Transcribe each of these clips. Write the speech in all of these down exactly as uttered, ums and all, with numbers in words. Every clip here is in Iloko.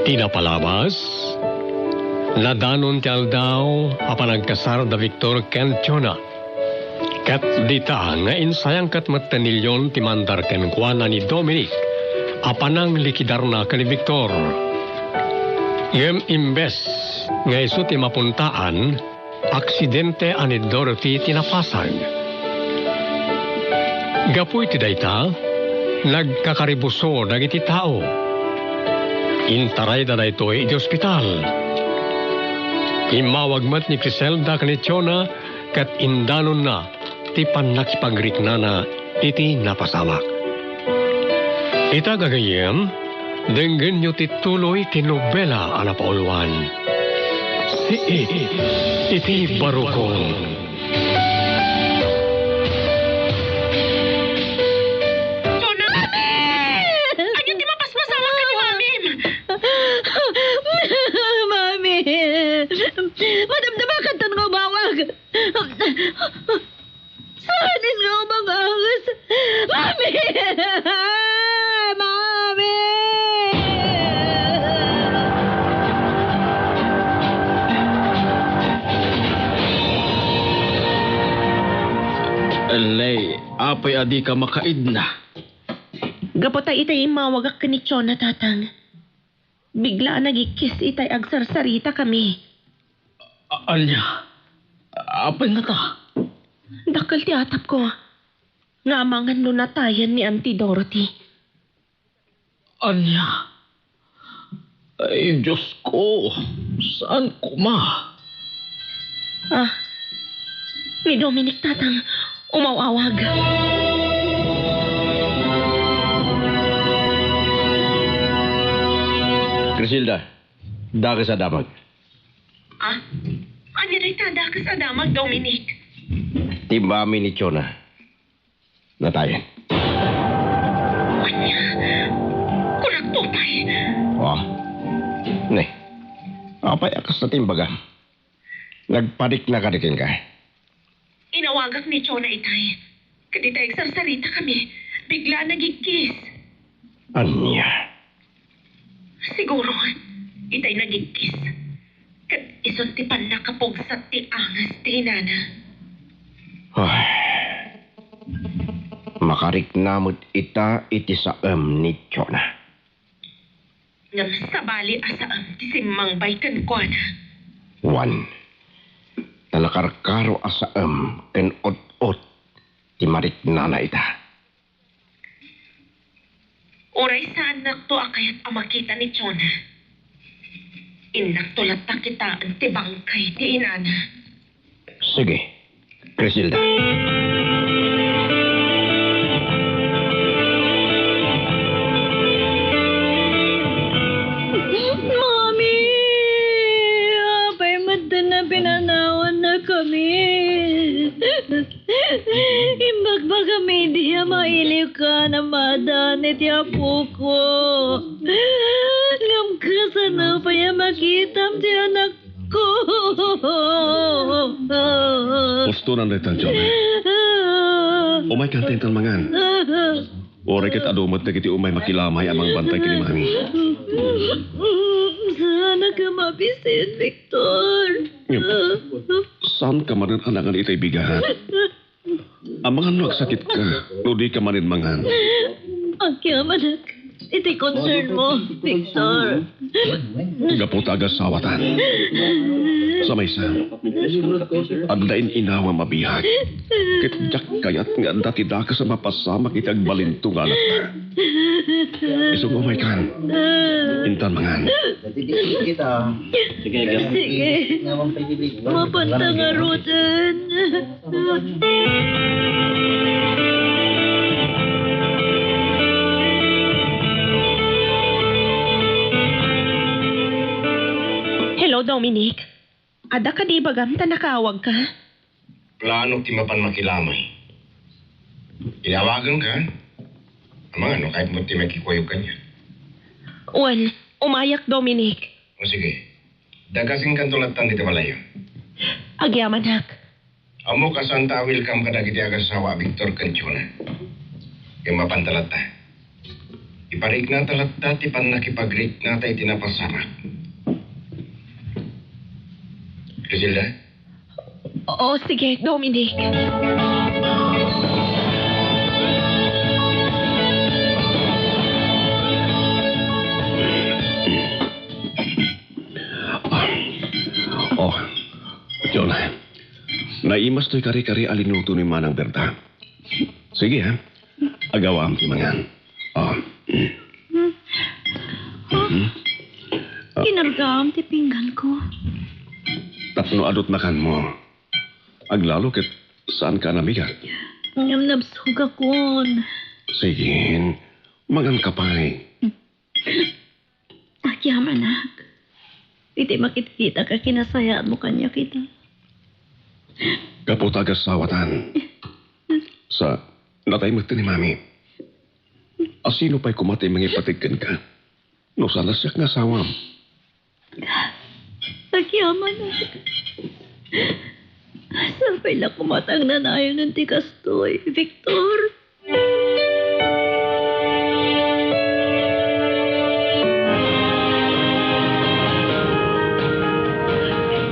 Ti napalabas, nadanon ti aldaw a panagkasar da Victor ken Jonah. Ket dita nga insayang ket metten ni Leon ti mandar kenkuana ni Dominic a pananglikidarna ken ni Victor. Ngem imbes nga isu ti mapuntaan, aksidente a ni Dorothy ti napasag. Gapu iti dayta, nagkakaribuso dagiti tao. Intarayda daytoy iti ospital. Immawag met ni Criselda ken ni Jonah ket indanonna ti pannakipagriknana iti napasamak. Ita gagayyem, denggenyo ti tuloy ti nobela a napauluan. Siit iti barukon. Jonah! Mami! Ania ti mapaspasamak ken ni Mamim? Mami! Madamdamakanton nga umawag! Saan nga umangas? Mami! Mami! Lay, apay a dika makaidna? Gapu ta itay immawagak ken ni Jonah, Tatang. Bigla a nagikkis itay agsarsarita kami. A-, ania? Apay ngata? Dakkel ti atapko nga amangan no natayen ni Auntie Dorothy. Ania? Ay, Diyos ko, saan koma? Ah, ni Dominic, Tatang, umaw-awag. Criselda, dakes a damag. Ah? Ania dayta dakes a damag, Dominic? Ti mami ni Jonah. Natayen. Ania? Kunakto pay. Oh. Ne. Apay a kasta ti imbagam? Nagparikna kadi kenka? Inawagak ni Jonah itay. Ket itay agsarsarita kami, bigla a nagikkis. Ania? Siguro, itay nagikkis. Ket isu ti pannakapugsat ti angas ti inana. Ay. Makarikna met ita iti saem ni Jonah. Ngem sabali a saem ti simmangbay kenkuana. Wen, ta nakarkaro a saem ken ut-ot ti mariknana ita. Uray saannakto a kayat a makita ni Jonah, innakto latta kitaen ti bangkay ti inana. Sige, Criselda. Mami, apay met a pinanawannakami? Imbagbagam idi a mailiwka a madan iti apoko. Ngem kasano pay a makitam ti anakko? Ustonan dayta, Jonah. Umaykan ta intan mangan. Uray ket adu met dagiti umay makilamay a mangbantay ken ni Mami. Saanak a mabisin, Victor. Ngem, saanka manen a nangan itay bigat? Amangan no agsakitka no dika manen mangan. Agyamanak iti concern mo, Victor. Gapu ta agasawatan. Sa maysa, adda in-inawam a biag. Ket diak kayat nga adda ti dakes a mapasamak iti agbalinto nga anakta. Isu nga umaykan. Intan mangan. Sige. Mapanta ngaruden. Hello, Dominic. Adda kadi ibagam ta nakaawagka? Plano ti mapan makilamay. Inawaganka? Amangan no kayat mo ti makikuyog kaniak. Wen, umayak, Dominic. O sige. Dagasinkanto lattan dita balay. Agyamanak. Ammok a saanta a welcome kadagiti agasawa a Victor ken Jonah. Ngem mapanta latta. Ipariknata latta ti pannakipagriknata iti napasamak. Griselda? Oo, sige, Dominic. Oh, John, naimas toy kare-kare a linuto ni Manang Berta. Sige, ha? Agawam ti mangan. Oh. Hmm. Hmm? Kinargaam ti pingganko. Tapno adut makanmo. Aglalo ket saanka a nabigat. Ngem nabsogakon. Sige, manganka pay. Agyamanak, iti makitkita ka kinasayaatmo kaniak ita. Gapu ta agasawatan. Sa, natay met ni Mami. A sino pay koma ti mangipatik kenka? No saan a siak nga asawam. Agyamanak. Sapay la koma ta agnanayon ti kastoy, Victor.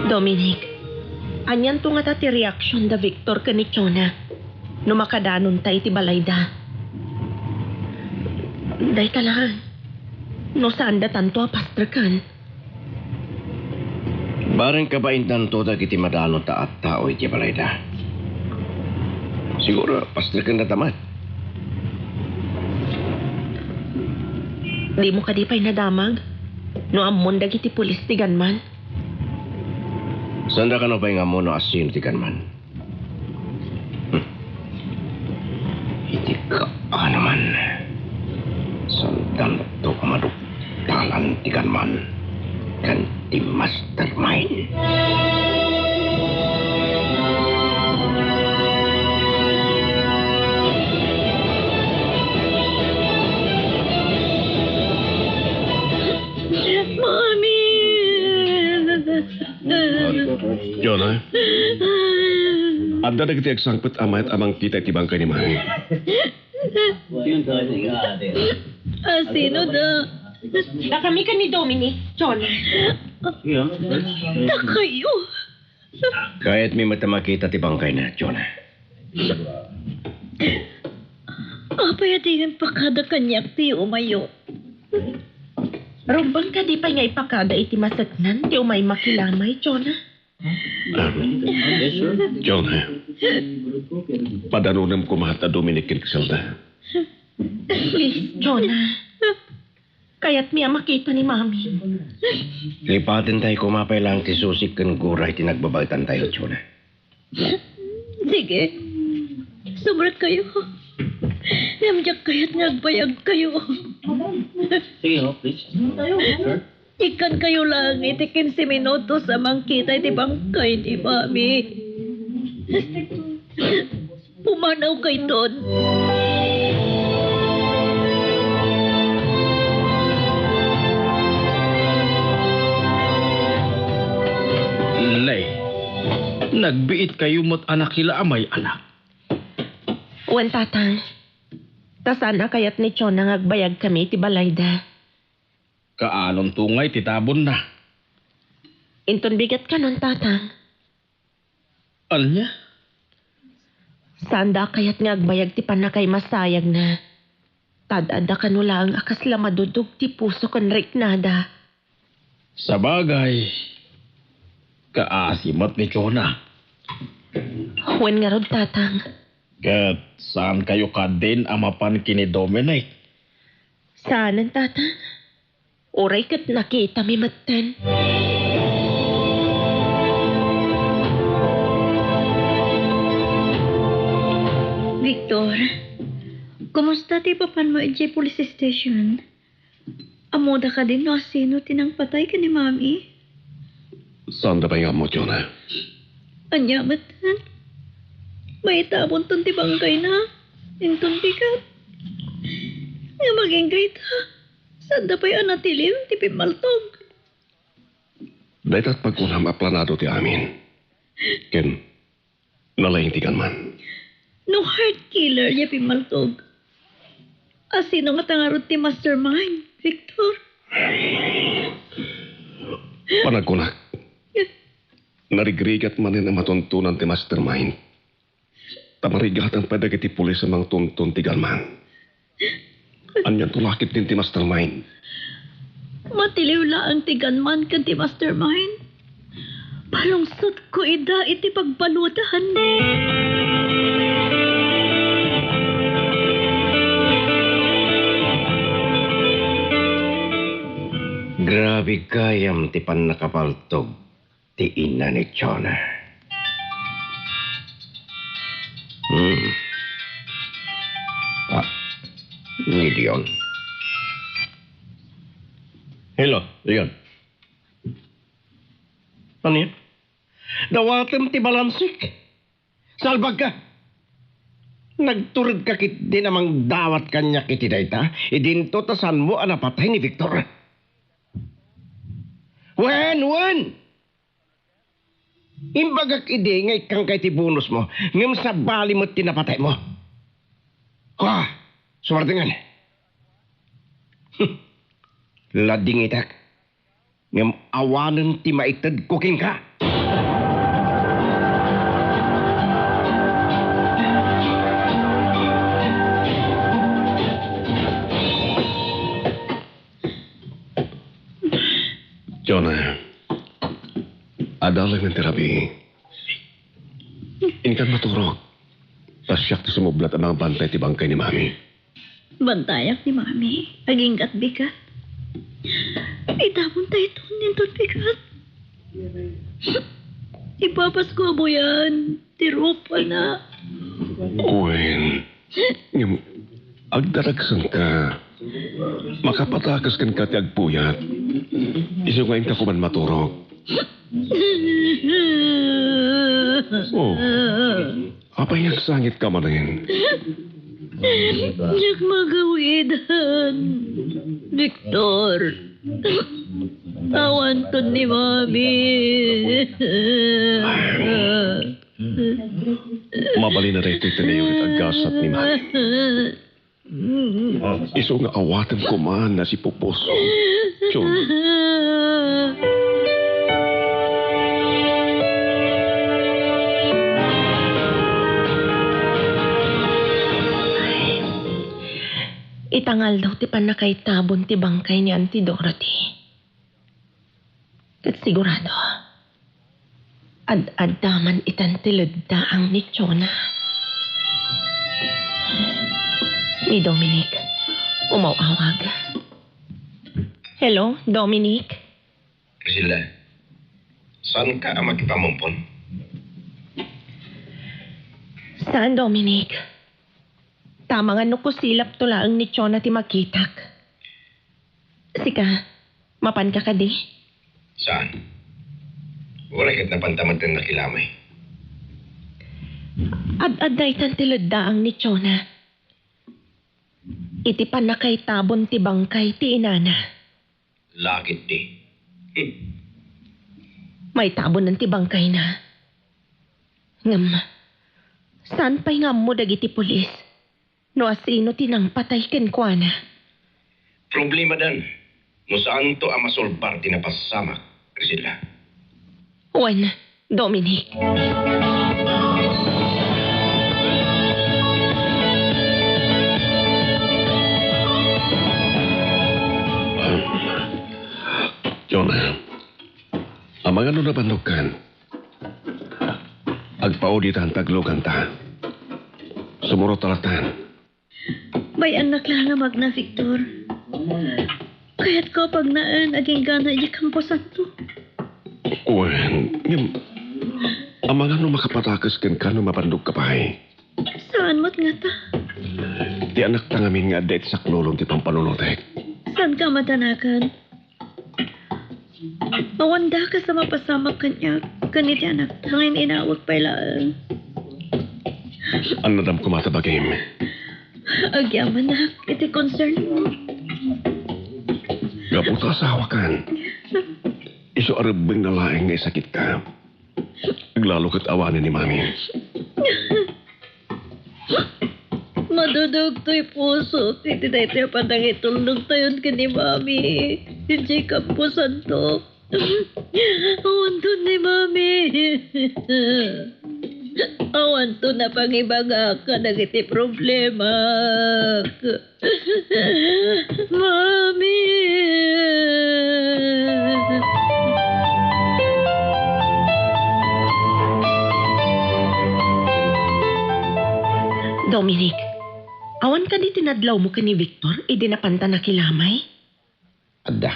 Dominic, anianto ngata ti reaksion da Victor ken ni Chona no makadanonta iti balayda? Dayta laeng, no saanda tanto a pastreken. Bareng kabaindanto dagiti madanonta a tao iti balayda. Siguro, pastrekennada met. Dimo kadi pay nadamag no ammon dagiti pulis ti ganman? Saanda kano pay nga ammo no asino ti ganman? Hmm. Iti kaanaman, saandanto a maduktalan ti gunman ken ti mastermind. Mami! Jonah, adda dagiti agsangpet a mayat a mangkita iti bangkay ni Mami. Asino da? Dakami ken ni Dominic, Jonah. Dakayo. Kayatmi met a makita ti bangkayna, Jonah. Apay a dingay pakada kaniak ti umayo? Rumbeng kadi pay nga ipakada iti maseknan ti umay makilamay, Jonah? Ah, Jonah, padanonem koma ta Dominic ken Griselda. Please, Jonah. Kayatmi a makita ni Mami. Lipatentayo koma pay laeng ti susik ken gura iti nagbabaetantayo, Jonah. Sige. Sumrekkayo. Ngem diak kayat nga agbayagkayo. Sige, oh, please. Sure. Ikkankayo laeng iti kinse minutos a mangkita iti bangkay ni Mami. Pumanawkayton. Lay, nagbiitkayo met a nakilamay, anak. Wen, Tatang. Ta saan a kayat ni Chona nga agbayagkami iti balayda. Kaanonto ngay ti tabonna? Inton bigat kanon, Tatang. Ania? Saanda a kayat nga agbayag ti pannakaimasayagna. Ta adda kano laeng a kasla madudog ti puso ken riknada. Sabagay, kaasi met ni Chona. Wen ngarud, Tatang. Ket saankayo kadin a mapan ken ni Dominic? Saanen, Tatang. Uray ket nakitami metten. Victor, kumusta ti papanmo idiay police station? Ammoda kadi no asino ti nangpatay ken ni Mami? Saanda pay nga ammo, Jonah. Ania metten? Maitabonton ti bangkayna. Inton bigat. Ngem agingga ita, saanda pay a natilim ti pimmaltog. Dayta pagkunam a planado ti amin. Ken nalaing ti gunman. No heart killer ya pimmaltog, Asino ngata ngarud ti mastermind, Victor? Panagkunak, narigrigat manen a matuntunan ti mastermind. Ta marigatan pay dagiti pulis a mangtuntun ti gunman. Anianto la ketdin ti mastermind? Matiliw laeng ti gunman ken ti mastermind. Palungsotko ida iti pagbaludan. Grabe gayam ti pannakapaltog ti ina ni Jonah. Hmm. Ah, ni Leon. Hello, Leon. Ano yan? Dawatem ti balansek. Salbag ka. Nagtured ka ketdin a mangdawat kaniak iti dayta, idinto ta saanmo a napatay ni Victor. Wen, wen! Imbagak idi nga ikkanka iti bonusmo, ngem sabali met ti napataymo. Ha! Sumartengen. Ladingitak. Ngem awanen ti maitedko kenka. Jonah, adda laengen ti rabii. Inkan maturog. Ta siak ti sumublat a mangabantay ti bangkay ni Mami. Bantayak ni Mami. Agingga't bigat. Itabonta iton inton bigat. Ipapasko a buyan ti rupana. Wen, ngem agdaragsenka. Makapatakes kenka ti agpuyat. Isu nga inka koma maturog. Oh. Apay nga agsangitka manen? Diak magawidan, Victor. Awanton ni Mami. Mabalin a daytoy ti nayaw iti aggasat ni Mami. Isu nga awatem koma a nasipupos. Jun. Ita nga aldaw ti pannakaitabon ti bangkay ni Auntie Dorothy. Ket sigurado, ad-adda man itan ti leddaang ni Jonah. Ni Dominic, umaw-awag. Hello, Dominic? Priscilla, saanka a makipamumpon? Saan, Dominic. Ta amangan no kusilapto laeng ni Jonah ti makitak. Sika, mapanka kadi? Saan? Uray ket napanta met ti nakilamay. Ad-adda itan ti leddaang ni Jonah. Iti pannakaitabon ti bangkay ti inana. Lakit di. Hmm. Maitabonan ti bangkayna. Ngem, saan pay nga ammo dagiti pulis no asino ti nangpatay kenkuana? Problemadan no saanto a masolbar ti napasamak, Priscilla. Wen, Dominic. Jonah, amangan no nabannogkan. Agpaudita ta agluganta. Sumurot ta latan. Bay-annak la nga magna, Victor. Kayatko a pagnaen agingga idiay Camposanto. Wen, ngem, amangan no makapatakes kenka no mabannogka pay. Saan met ngata? Ti anakta ngamin nga adda iti saklulon ti pampanunotek. Saanka a madanagan? Awan dakes a mapasamak kaniak ken iti anakta nga in-inawek pay laeng. Annadam koma ta bagim. Agyamanak iti concernmo. Gapu ta asawakan, isu a rebbengna laeng nga isakitka. Aglalo ket awanen ni Mami. Nadudugtoy pusok iti daytoy a panangitulnogtayon ken ni Mami. Idiay kamposanto. Awanton ni Mami. Awanton a pangibagak kadagiti problemak. Mami! Dominic, awan kadi ti nadlawmo ken ni Victor idi napanta nakilamay? Adda.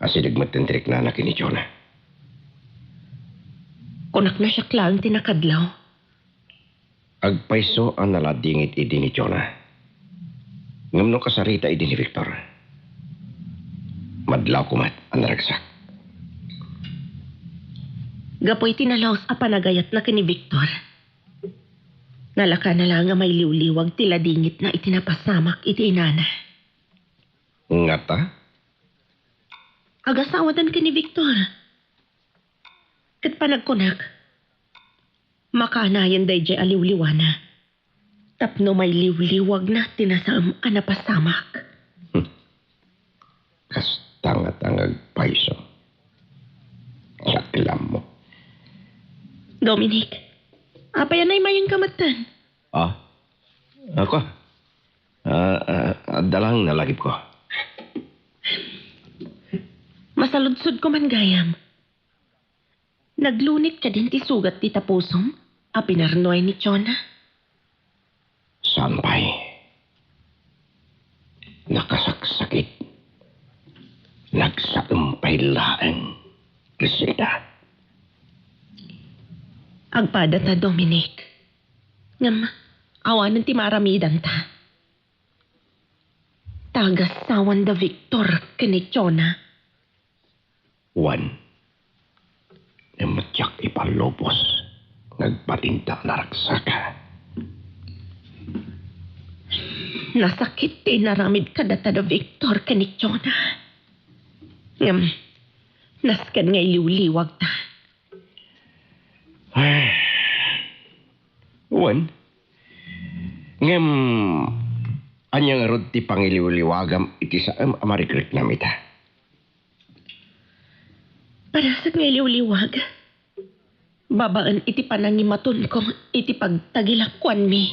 Asideg met ti riknana ken ni Jonah. Kunak no siak laeng ti nakadlaw. Agpayso a naladingit idi ni Jonah. Ngem no kasarita idi ni Victor, madlawko met a naragsak. Gapu iti nalaus a panagayatna ken ni Victor, nalakana laeng a mailiwliwag ti ladingitna iti napasamak iti inana. Ngata? Agasawadan ken ni Victor. Ket panagkunak, makaanayen daydiay a liwliwana tapno mailiwliwagna ti nasaem a napasamak. Hmm. Kasta ngata nga agpayso. Saklammo. Dominic, apay a naimayengka metten? Ah? Ako? Ah, ah, adda lang nalagipko. Masaludsodko man gayam. Naglunit kadin ti sugat ti tapusom a pinarnuay ni Jonah? Saan pay. Nakasaksakit. Nagsaem pay laeng, Griselda. Agpadata, Dominic. Ngem, awanen ti maaramidanta. Tagasawanda Victor ken ni Jonah. Wen, ngem diak ipalubos nga agbalinda a naragsak. Nasakit ti inaramid kadata da Victor ken ni Jonah. Ngem, nasken nga iliwliwagta. Ay. Wen. Ngem, ania ngarud ti pangiliwliwagam iti saem a marikriknam ita? Parasek nga iliwliwag. Babaen iti panangimatonko iti pagtagilakuanmi.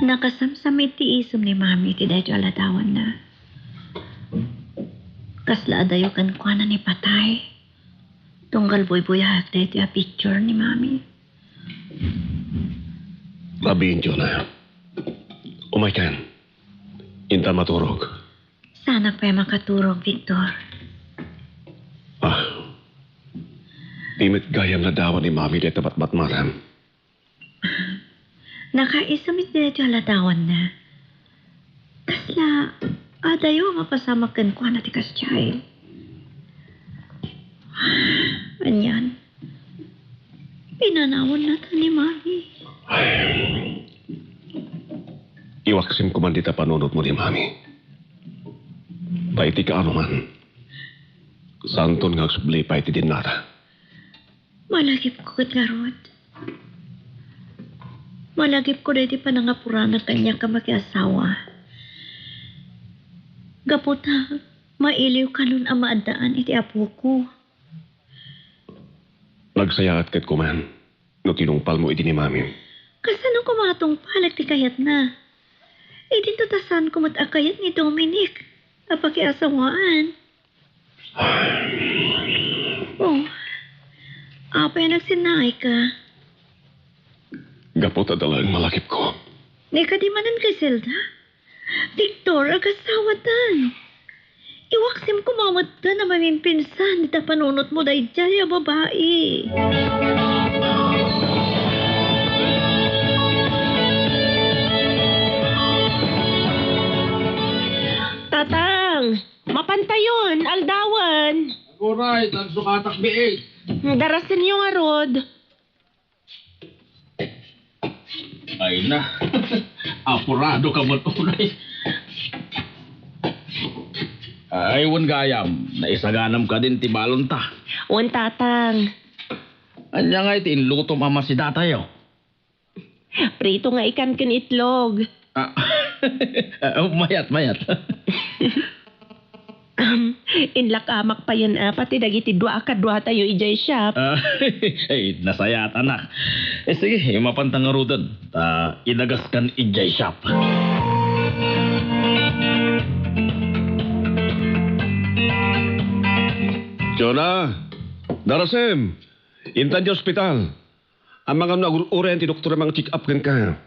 Nakasamsamit ti isom ni Mami iti daytoy a ladawanna. Kasla adayo kenkuana ni patay. Tunggal buybuyaak daytoy a picture ni Mami. Abiin, Jonah. Umaykan. Intan maturog. Saanak pay makaturog, Victor. Ah. Di met gayam ladawan ni Mami dayta matmatmatam. Nakaiso met daytoy a ladawanna. Kasla adayo a mapasamak kenkuana ti kasdiay. Anian, pinanawennata ni Mami. Iwaksimko man dita panunotmo ni Mami. Ta iti kaanoman, saanton nga agsubli pay iti dinnata. Malagipko ket ngarud. Malagipko daydi panangapuranak kaniak a makiasawa. Gapu ta mailiwkanon a maaddaan iti apoko. Nagsayaat ket koma no tinungpalmo idi ni Mami. Kasano koma a tungpalek ti kayatna? Idinto ta saanko met a kayat ni Dominic a pakiasawaan. Oh, apay a nagsinnaayka? Gapu ta adda laeng malagipko. Ni kadi manen, Griselda? Victor, agasawatan. Iwaksimko met a mamimpinsan ita panunotmo daydiay a babai. Tatang! Mapantayon, aldawen. Aguray, tan sukatak biit. Darasenyo ngarud. Ay na. Apurado ka man unay. Ay, wen gayam, naisaganam kadin ti balonta. Wen, Tatang. Ania ngay ti inlutom a masidatayo? Prito nga ikan ken itlog. Ah, ah, mayat, mayat. Am, inlakamak payen, ah, pati dagiti dua a kaduatayo idiay shop. Ah, ay, nasayaat, anak. Eh, sige, mapanta ngaruden. Ta idagaskan idiay shop. Jonah, Darasem, intan ti ospital. Amangan no agur-uray ti doktor a manga-check up kenka.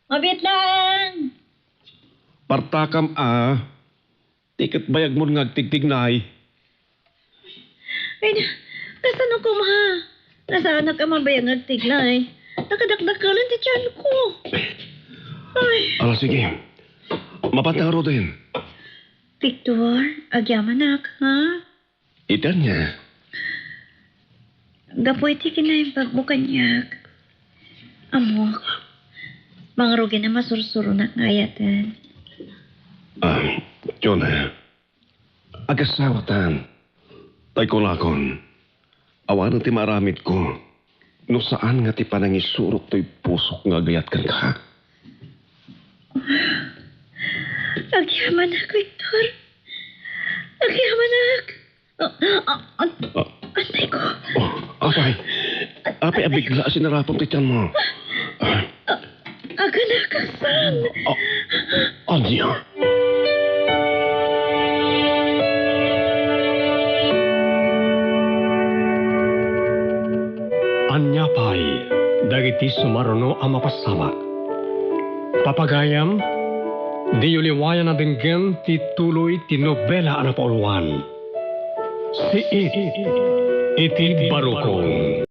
Mabiit lang! Partakam a, ti ket bayagmon nga agtigtignay. Ay, na, kasano koma? Nasaanak a mabayag nga agtignay. Nakadakdakelen ti tiyan ko. Ay. Ala, sige. Mapanta ngaruden. Victor, agyamanak, ha? Iti ania? Gapu iti kinaimbagmo kaniak. Ammok, mangrugi a masursuronak nga ayaten. Ah, Jonah, agasawatan. Tay kunakon, awanen ti maaramidko no saan nga ti panangisurok toy pusok nga agayat kenka. Agyamanak, Victor. Agyamanak. Ah, ah, ah, Ah. Anay ko. Oh, apay. Apay, abigla a sinarapam ti tiyanmo. Ah. Ah, aganakasan. Ah, ania? Ania pay dagiti sumaruno a mapasabak? Papagayam, diyo liwayan a denggen ti tuloy ti nobela a napauluan. Siit iti barukong.